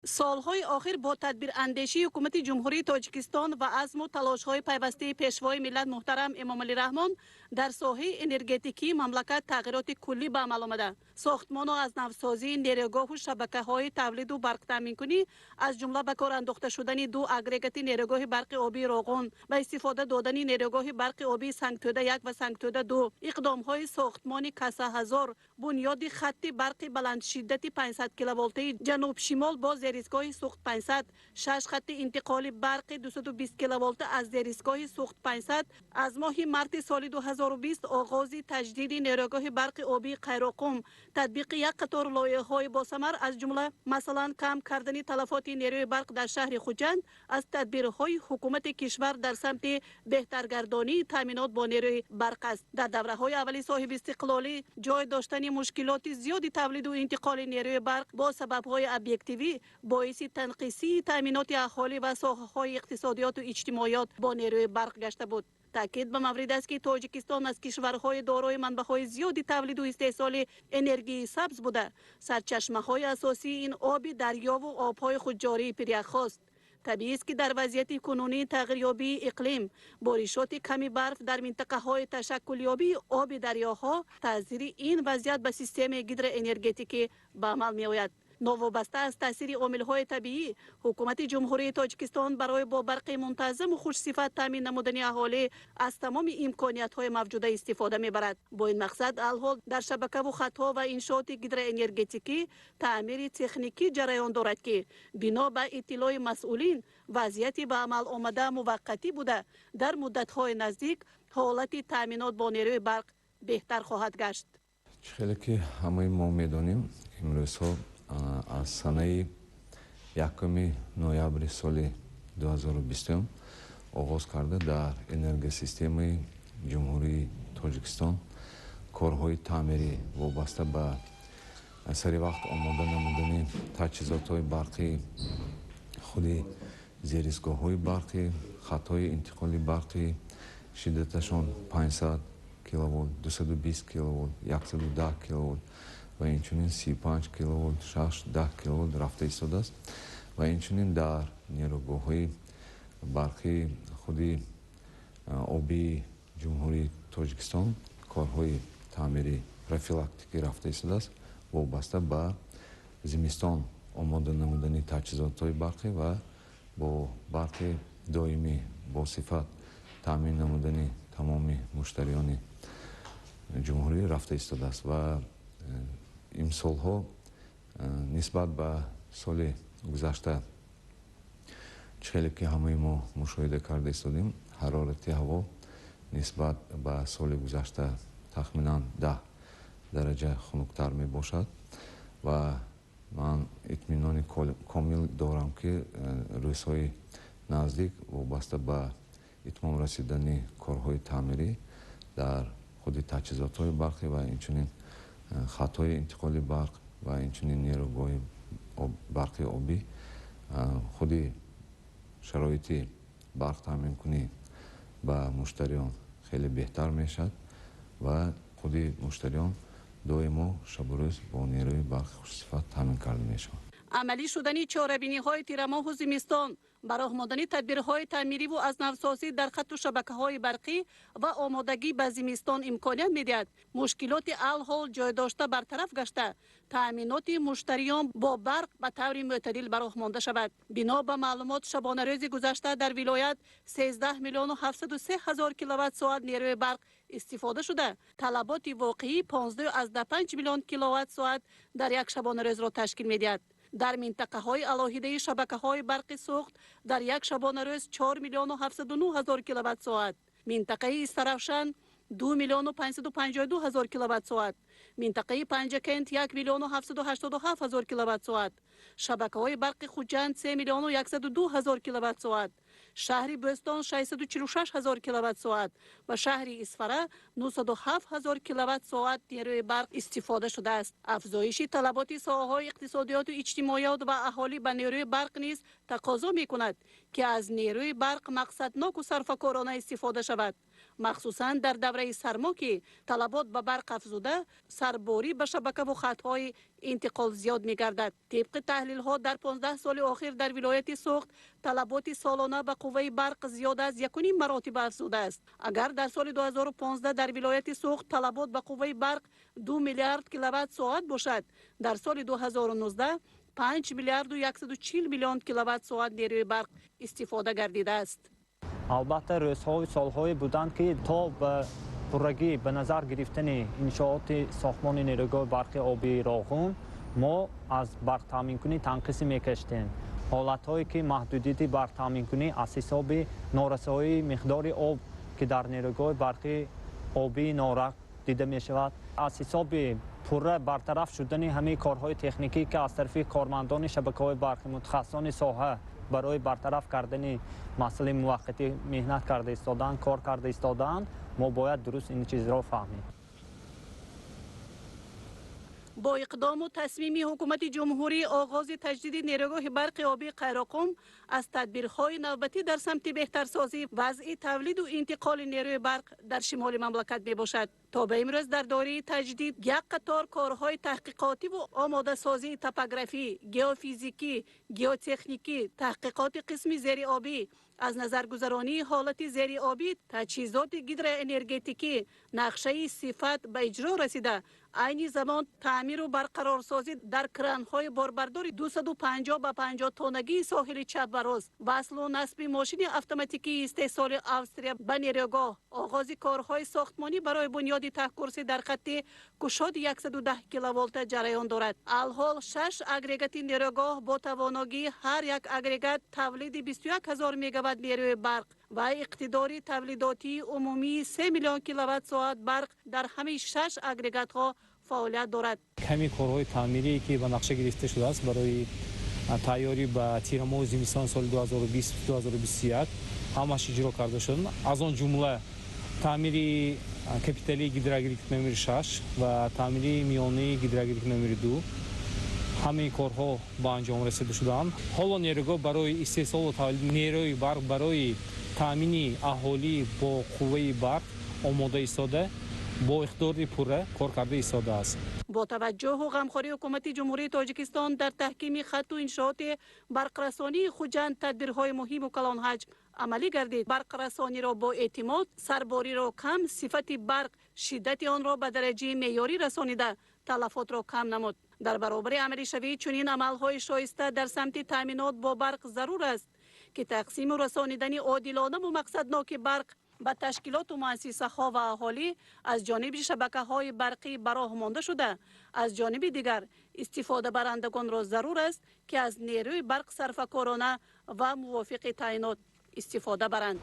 Солҳои охир бо тадбирандешии Ҳукумати Ҷумҳурии Тоҷикистон ва азму талошҳои пайвастаи Пешвои миллат муҳтарам Эмомалӣ Раҳмон дар соҳаи энергетикии мамлакат тағйироти куллӣ ба амал омада, сохтмону аз навсозии нерӯгоҳу шабакаҳои тавлиду барқтаъминкунӣ, аз ҷумла ба кор андохта шудани ду агрегати нерӯгоҳи барқи обии Роғун, ба истифода додани нерӯгоҳи барқи обии Сангтӯда 1 ва Сангтӯда 2, иқдомҳои сохтмони КАСа 1000, бунёди хатти барқи баландшиддати 500 киловолтаи ҷануб-шимол бо зеристгоҳи Суғд 500, шаш хатти интиқоли барқи 220 киловолта аз зеристгоҳи Суғд 500, аз моҳи марти соли 2020 оғози таҷдиди нерӯгоҳи барқи обии Қайроқум, татбиқи як қатор лоиҳаҳои босамар, аз ҷумла масалан кам кардани талафоти нерӯи барқ дар шаҳри Хуҷанд, аз тадбирҳои ҳукумати кишвар дар самти беҳтаргардонии таъминот бо нерӯи барқ аст. Дар давраҳои аввали соҳибистиқлолӣ ҷой доштани мушкилоти зиёди тавлиду интиқоли нерӯи барқ бо сабабҳои объективӣ боиси танқисии таъминоти аҳолӣ ва соҳаҳои иқтисодиёту иҷтимоиёт бо нерӯи барқ гашта буд. Таъкид ба маврид аст, ки Тоҷикистон аз кишварҳои дорои манбаъҳои зиёди тавлиду истеҳсоли энергияи сабз буда, сарчашмаҳои асосии ин оби дарёву обҳои худҷории пиряхҳост. Табиист, ки дар вазъияти кунунии тағйирёбии иқлим, боришоти ками барф дар минтақаҳои ташаккулёбии оби дарёҳо, таъсири ин вазъият ба системаи гидроэнергетикӣ ба амал меояд. Новобаста аз таъсири омилҳои табиӣ, Ҳукумати Ҷумҳурии Тоҷикистон барои бо барқи мунтазаму хушсифат таъмин намудани аҳолӣ аз тамоми имкониятҳои мавҷуда истифода мебарад. Бо ин мақсад алҳол дар шабакаву хатҳо ва иншооти гидроэнергетикӣ таъмири техникӣ ҷараён дорад, ки бино ба иттилои масъулин, вазъияти ба амал омада муваққатӣ буда, дар муддатҳои наздик ҳолати таъминот бо нерӯи барқ беҳтар хоҳад гашт. Чӣ хеле ки ҳамаи мо медонем, имрӯзҳо аз санаи 1 ноябри соли 2020 оғоз карда дар энергосистемаи Ҷумҳурии Тоҷикистон корҳои таъмирӣ вобаста ба сари вақт омода намудани таҷҳизотҳои барқӣ, худи зеристгоҳҳои барқӣ, хатҳои интиқоли барқӣ шиддаташон 500 киловолт, 220 киловолт, 110 киловолт ва инчунин 35 киловолт, 6, 10 киловолт рафта истодааст ва инчунин дар нерӯгоҳҳои барқии худи обии Ҷумҳурии Тоҷикистон корҳои таъмири профилактикӣ рафта истодааст, вобаста ба зимистон омода намудани таҷҳизотҳои барқӣ ва бо барқи доимӣ босифат таъмин намудани тамоми муштариёни ҷумҳурӣ рафта истодааст. Ва имсолҳо нисбат ба соли гузашта, чӣ хеле ки ҳамаи мо мушоҳида карда истодем, ҳарорати ҳаво нисбат ба соли гузашта тахминан 10 дараҷа хунуктар мебошад ва ман итминони комил дорам, ки рӯзҳои наздик вобаста ба итмом расидани корҳои таъмирӣ дар худи таҷҳизотҳои барқӣ ва инчунин хатҳои интиқоли барқ ва инчунин нерӯгоҳи барқи обӣ худи шароити барқ таъминкунӣ ба муштариён хеле беҳтар мешавад ва худи муштариён доимо шабу рӯз бо нерӯи барқи хушсифат таъмин карда мешаванд. Амалӣ шудани чорабиниҳои тирамоҳу зимистон, ба роҳ мондани тадбирҳои таъмириву аз навсозӣ дар хатту шабакаҳои барқӣ ва омодагӣ ба зимистон имконият медиҳад мушкилоти алҳол ҷой дошта бартараф гашта, таъминоти муштариён бо барқ ба таври мӯътадил ба роҳ монда шавад. Бино ба маълумот, шабонарӯзи гузашта дар вилоят 13 миллиону 703 ҳазор киловатт соат нерӯи барқ истифода шуда, талаботи воқеӣ 15,5 миллион киловатт соат дар як шабонарӯзро ташкил медиҳад. Дар минтақаҳои алоҳидаи шабакаҳои барқи Суғд дар як шабонарӯз 4 миллиону 709 ҳазор киловатт соат, минтақаи Истаравшан 2 миллиону 552 ҳазор киловатт соат, минтақаи Панҷакент 1 миллиону 787 ҳазор киловатт соат, шабакаҳои барқи Хуҷанд 3 миллиону 102 ҳазор киловатт соат, шаҳри Бӯстон 646 ҳазор киловатт соат ва шаҳри Исфара 907 ҳазор киловатт соат нерӯи барқ истифода шудааст. Афзоиши талаботи соҳаҳои иқтисодиёту иҷтимоиёт ва аҳолӣ ба нерӯи барқ низ тақозо мекунад, ки аз нерӯи барқ мақсадноку сарфакорона истифода шавад. Махсусан дар давраи сармо, ки талабот ба барқ афзуда, сарборӣ ба шабакаву хатҳои интиқол зиёд мегардад. Тибқи таҳлилҳо, дар 15 соли охир дар вилояти Суғд талаботи солона ба қувваи барқ зиёда аз 1,5 маротиба афзудааст. Агар дар соли 2015 дар вилояти Суғд талабот ба қувваи барқ 2 миллиард киловатт соат бошад, дар соли 2019 5 миллиарду 140 миллион киловатт соат нерӯи барқ истифода гардидааст. Албатта, рӯзҳою солҳое буданд, ки то ба пуррагӣ ба назар гирифтани иншооти сохтмони нерӯгоҳи барқи обии Роғун мо аз барқтаъминкунӣ танқисӣ мекашидем. Ҳолатҳое, ки маҳдудияти барқтаъминкунӣ аз ҳисоби норасоии миқдори об, ки дар нерӯгоҳи барқи обии Норак дида мешавад, аз ҳисоби пурра бартараф шудани ҳамаи корҳои техникӣ, ки аз тарафи кормандони шабакаҳои барқи, мутахассисони соҳа барои бартараф кардани масъалаи муваққатӣ меҳнат карда истодаанд, кор карда истодаанд, мо бояд дуруст ин чизро фаҳмем. Бо иқдому тасмими ҳукумати ҷумҳурӣ оғози таҷдиди нерӯгоҳи барқи обии Қайроқум аз тадбирҳои навбатӣ дар самти беҳтарсозии вазъи тавлиду интиқоли нерӯи барқ дар шимоли мамлакат мебошад. То ба имрӯз дар доираи таҷдид як қатор корҳои таҳқиқотиву омодасозии топографӣ, геофизикӣ, геотехникӣ, таҳқиқоти қисми зериобӣ, аз назаргузаронии ҳолати зериобӣ, таҷҳизоти гидроэнергетикӣ, нақшаи сифат ба иҷро расида, айни замон таъмиру барқарорсозӣ дар кранҳои борбардори 250 ба 50 тоннагии соҳили чап ва рост, васлу насби мошини автоматикии истеҳсоли Австрия ба нерӯгоҳ, оғози корҳои сохтмонӣ барои бунёди таҳкурсӣ дар хатти кушоди 110 киловолта ҷараён дорад. Алҳол шаш агрегати нерӯгоҳ бо тавоногии ҳар як агрегат тавлиди 21 ҳазор мегаватт нерӯи барқ ва иқтидори тавлидотии умумии 3 миллион киловатт соат барқ дар ҳамаи шаш агрегатҳо фаъолият дорад. Ками корҳои таъмирие, ки ба нақша гирифта шудааст барои тайёрӣ ба тирамоҳу зимистон соли 2020-2021, ҳамаш иҷро карда шуданд. Аз он ҷумла таъмири капиталии гидроагрегат номери 6 ва таъмири миёнаи гидроагрегат номери 2, ҳамаи корҳо ба анҷом расида шудаанд. Ҳоло нерӯгоҳ барои истеҳсолу тавлиди нерӯи барқ барои таъмини аҳолӣ бо қувваи барқ омода истода, бо иқтидори пурра кор карда истодааст. Бо таваҷҷӯҳу ғамхории ҳукумати Ҷумҳурии Тоҷикистон дар таҳкими хатту иншооти барқрасонии Хуҷанд тадбирҳои муҳиму калонҳаҷм амалӣ гардид. Барқрасониро бо эътимод, сарбориро кам, сифати барқ, шиддати онро ба дараҷаи меъёрӣ расонида, талафотро кам намуд. Дар баробари амалишавии чунин амалҳои шоиста дар самти таъминот бо барқ, зарур аст, ки тақсиму расонидани одилонаву мақсадноки барқ ба ташкилоту муассисаҳо ва аҳолӣ аз ҷониби шабакаҳои барқӣ ба роҳ монда шуда, аз ҷониби дигар истифодабарандагонро зарур аст, ки аз нерӯи барқ сарфакорона ва мувофиқи таъйинот истифода баранд.